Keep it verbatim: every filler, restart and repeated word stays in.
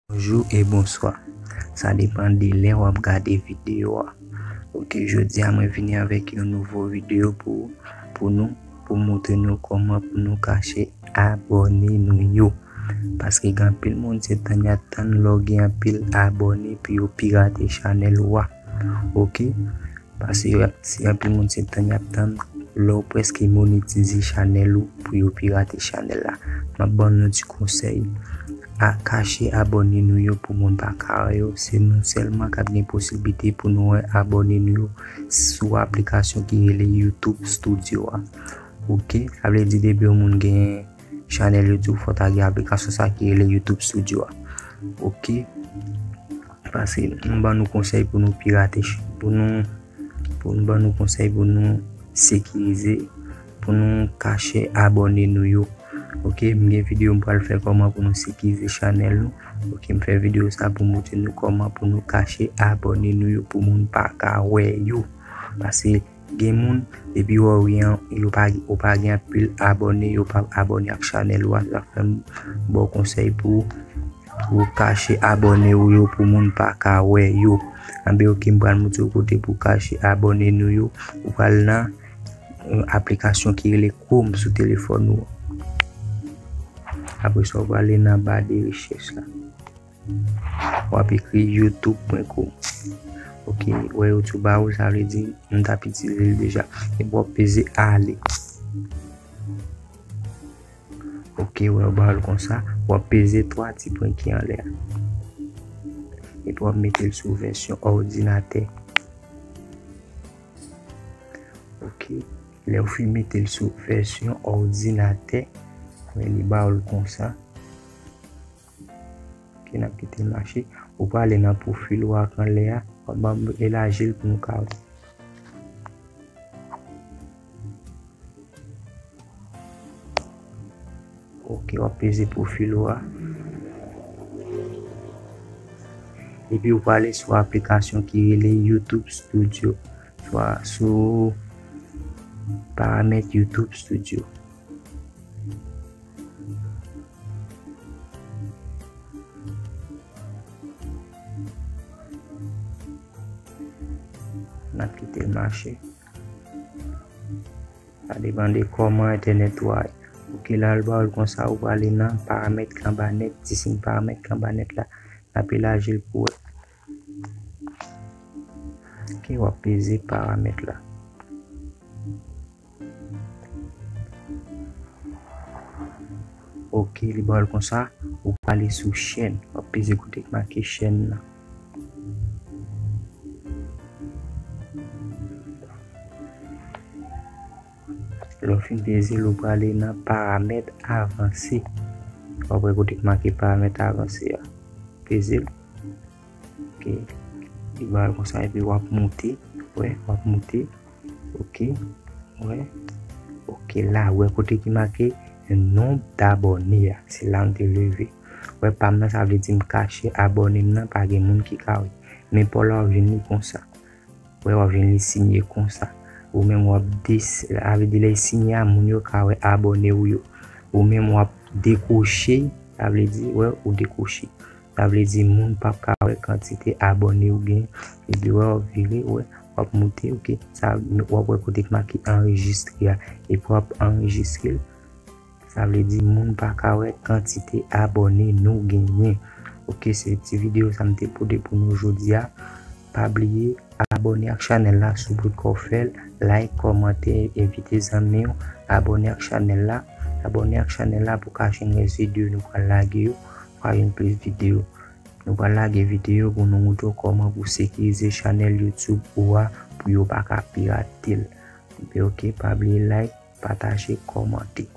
Bonjou e bonswa. Sa depann de lè w ap gade videyo a. Ok, jodi a mwen vini avèk yon nouvo videyo pou, pou nou, pou montre nou kòman pou nou kache abòne nou yo. Paske gen anpil moun se tann y ap tann lè w gen anpil abòne pou yo pirate chanèl ou a. Ok? Paske yo ap, si anpil moun se tann y ap tann lè w prèske monetize chanèl ou pou yo pirate chanèl la. M ap ban nou ti konsèy. A, kache abòne nou yo pou moun pa ka wè yo. Se nou sèlman k ap gen posiblite pou nou wè abòne nou yo sou aplikasyon ki rele YouTube Studio a. Ok, sa vle di depi yon moun gen chanèl YouTube, fò ta gen aplikasyon sa ki rele YouTube Studio a. Ok, paske m ban nou konsèy pou nou pirate, ch- pou nou, pou nou ban nou konsèy pou nou sekirize, pou nou kache abòne nou yo. Ok, m gen videyo m pral fè kòman pou nou sekirize chanèl nou. Ok, m fè videyo sa pou montre nou kòman pou nou kache abòne nou yo pou moun pa ka wè yo. Paske gen moun, depi yo wè w gen, yo pa, ou pa gen anpil abòne, yo p ap abòne ak chanèl ou a. Sa fè m ba w konsèy pou, pou kache abòne ou yo pou moun pa ka wè yo. Anben, ok, m pral montre w kote pou kache abòne nou yo. Ou pral nan, euh, aplikasyon ki rele Chrome sou telefòn ou. Apre sa, ou prale nan ba de rechèch la. W ap ekri youtube pwen com. Ok, wè YouTube a ou, sa vle di m t ap itilize l deja. Epi w ap peze ale. Ok, wè w ba l konsa. W ap peze twa ti pwen ki anlè a. Epi w ap mete l sou vèsyon òdinatè. Ok, lè w fin mete l sou vèsyon òdinatè, wè li ba w l konsa. Ok, n ap kite l mache. Ou prale nan pwofil ou ak anlè a. W ap ban m elaji l pou nou ka wè. Ok, w ap peze pwofil ou a. Epi ou prale sou aplikasyon ki rele YouTube Studio. Swa sou paramèt YouTube Studio. N ap kite l mache. Sa depann de kòman entènèt ou a ye. Ok, la l ba w l konsa, ou prale nan paramèt k anba nèt, ti siy paramèt k anba nèt la. N ap elaji l pou wè. Ok, w ap peze paramèt la. Ok, li ba w l konsa, ou prale sou chèn. W ap peze kote k make chèn nan. Lè w fin peze l, ou prale nan paramèt avanse. W ap wè kote k make paramèt avanse a. Peze l. Ok. Li ba w l konsa epi w ap moute. Wè, w ap moute. Ok. Wè. Ok, la, wè kote ki make nonb dabòne a. Se la m te leve. Wè pa m nan, sa vle di m kache abòne m nan, pa gen moun ki ka wè. Men pa w la w ap jwenn li konsa. Wè, w ap jwenn li siyen konsa. Ou menm w ap des-, sa vle di lè l siyen a, moun yo ka wè abòne w yo. Ou menm w ap dekwoche, sa vle di, wè, ou dekwoche. Sa vle di moun p ap ka wè kantite abòne ou gen. Epi wè, w ap vire, wè, w ap moute, ok. Sa, w ap wè kote k make anrejistre a. Epi w ap anrejistre l. Sa vle di moun pa ka wè kantite abòne nou genyen. Ok, se ti videyo sa m te pote pou nou jodi a. Pa bliye abòne ak chanèl la si w potko fè l. Like, kòmante, envite zanmi w. Abòne ak chanèl la. Abòne ak chanèl la pou ka jwenn rès videyo nou pral lage yo. Pou ka jwenn plis videyo. Nou pral lage videyo pou nou moutre w kòman pou sekirize chanèl YouTube ou a pou yo pa ka pirate l. Enben ok, pa bliye like, pataje, kòmante.